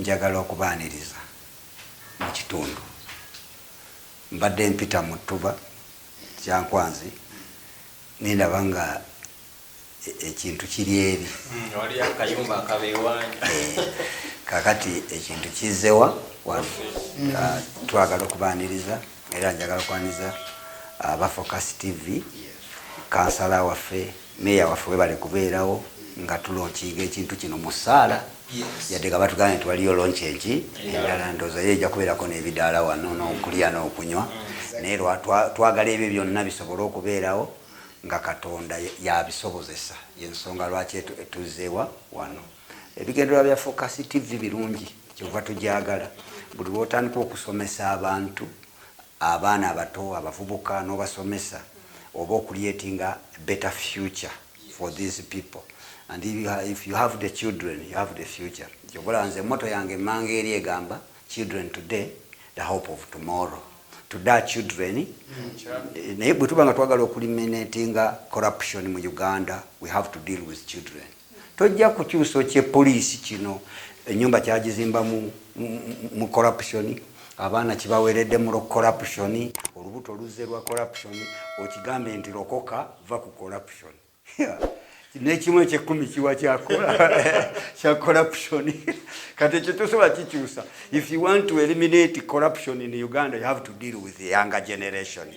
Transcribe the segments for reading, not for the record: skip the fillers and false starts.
Njagala okubaaniriza mu kitundu. Mbadde mpita mu ttuba Kyankwanzi nendaba nga ekintu kiri eri. Waliyo akayumba akabeewanja. Kakati ekintu kizzewa wano. Twagala okubaaniriza era njagala okwaniriza aba Focus TV, kansala waffe, meeya waffe, webale kubeerawo nga tulaunchinga ekintu kino mu ssaala, yadde nga batugambye nti waliyo launch enki endala, ndowooza yo ejja kubeerako n'ebidaala wano n'okulya n'okunywa, naye twagala ebyo byonna bisobole okubeerawo nga Katonda yabisobozesa. Yensonga lwaki tuzzeewa wano. Ebigendererwa bya Focus TV birungi, kyova tugyagala. Buli lwotandika okusomesa abantu, abaana abato, abavubuka, n'obasomesa oba ocreatinga better future for these people, and if you have the children, you have the future. Kyobola nze motto yange emmanga eri egamba, "Children today, the hope of tomorrow." Today children. Naye bwe tuba nga twagala okueliminatinga corruption mu Uganda, we have to deal with children. Tojja kukyusa okyepoliisi kino, enyumba kyagizimba mu corruption, abaana kibaweredde mu corruption, olubuto luzze lwa corruption, okigambe nti lokoka, va ku corruption. Nekimu ekyekumi kiwa kya corruption. Kati ekyo tosobola kikyusa. If you want to eliminate corruption in Uganda, you have to deal with the younger generation,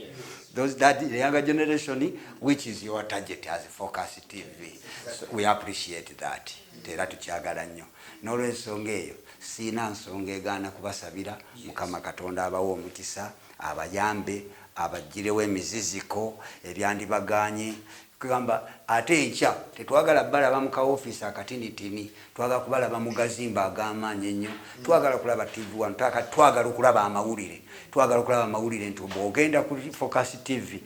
those that the younger generation, which is your target as Focus TV. So we appreciate that era tukyagala nnyo. N'olwensonga eyo siina nsonga egaana kubasabira Mukama Katonda abawe omukisa, abayambe, abaggirewo emiziziko ebyandibaganye. Kugamba ate enkya tetwagala balaba mu kaofiisi akatinitini, twagala kubalaba mu gazimba ag'amaanyi ennyo. Twagala kulaba TV wano, twagala okulaba amawulire, twagala okulaba amawulire nti bw'ogenda ku Focus TV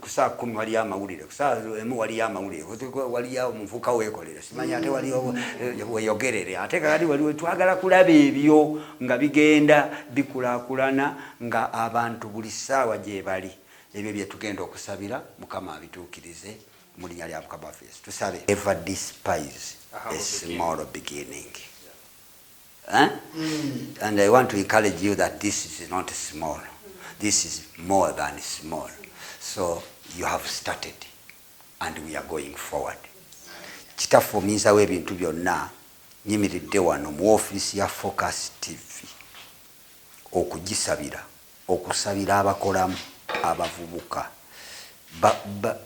ku saa 10 waliyo amawulire, ku saa 1 waliyo amawulire, waliyo omuvuka weekolere, simanyi ate waliyo weyogerere, ate kakati waliwo. Twagala kulaba ebyo nga bigenda bikulaakulana, nga abantu buli ssaawa gye bali. Ebyo byetugenda okusabira Mukama abituukirize mu linnya lya Mukama waffe Yesu. Tusabe. Ever despise a small beginning, eh? And I want to encourage you that this is not small, this is more than small. So you have started and we are going forward. Kitaffe omuyinza w'ebintu byonna, nyimiridde wano mu ofiisi ya Focus TV okugisabira, okusabira abakolamu, abavubuka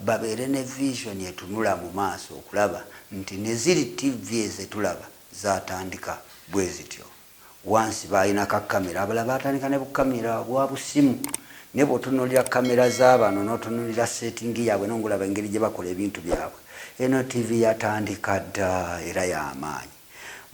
babeere ne vision etunula mu maaso okulaba nti neziri TV ezetulaba zatandika bwe zityo. Wansi balina kakamera, abalala batandika ne bukamera bwa busimu, naye bw'otunuulira kamera z'abano n'otunuulira setting yaabwe nongolaba engeri gye bakola ebintu byabwe, eno TV yatandika dda era y'amaanyi.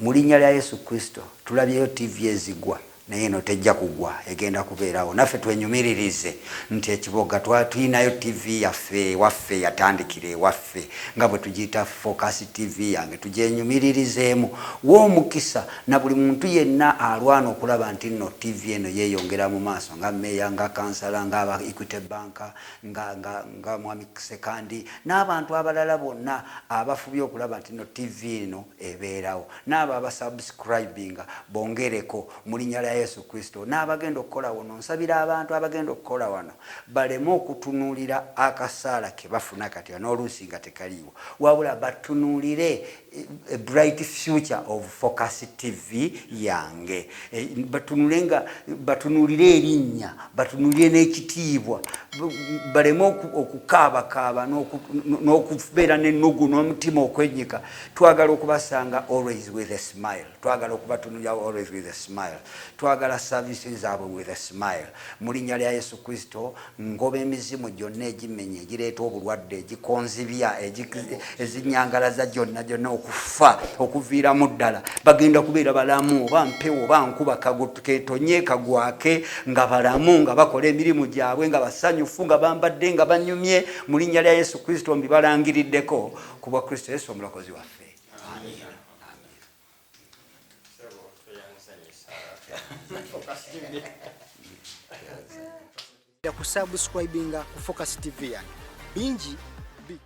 Mu linnya lya Yesu Kristo, tulabyeyo TV ezigwa, naye eno tejja kugwa, egenda kubeerawo. Naffe twenyumiririze nti ekiboga tulinayo TV yaffe ewaffe, yatandikira ewaffe nga bwe tugiyita Focus TV yange, tugyenyumiririzeemu. W'omukisa na buli muntu yenna alwana okulaba nti nno TV eno yeeyongera mu maaso, nga meeya, nga kansala, nga aba Equity Bank, nga mwami Sekandi n'abantu abalala bonna abafubye okulaba nti nno TV eno ebeerawo, n'abo abasubscribinga bongereko mu linnya lya Yesu Kristo, n'abagenda okukola wano. Nsabira abantu abagenda okukola wano baleme okutunuulira akasaala ke bafuna kati n'oluusi nga tekaliiwo, wabula batunuulire a bright future of Focus TV yange. Batunule nga batunuulire erinnya, batunuulire n'ekitiibwa, baleme okukaabakaaba n'okubeera n'ennugu n'omutima okwenyika. Twagala okubasanga always with a smile, twagala okubatunulira always with a smile, twagala services zaabwe with a smile. Mu linnya lya Yesu Kristo, ngoba emizimu gyonna egimenya, egireeta obulwadde, egikonzibya, ezinyangalaza gyonna gyonna okufa okuviiramu ddala. Bagenda kubeera balamu, oba mpewo oba nkuba, ketonye kagwake, nga balamu, nga bakola emirimu gyabwe nga basanyufu, nga bambadde nga banyumye. Mu linnya lya Yesu Kristo mbibalangiriddeko ku bwa Kristo Yesu omulokozi waffe. Amiina. Sebo, tweyanzanyisa Focus TV. Kusubscribinga ku Focus TV yange bingi.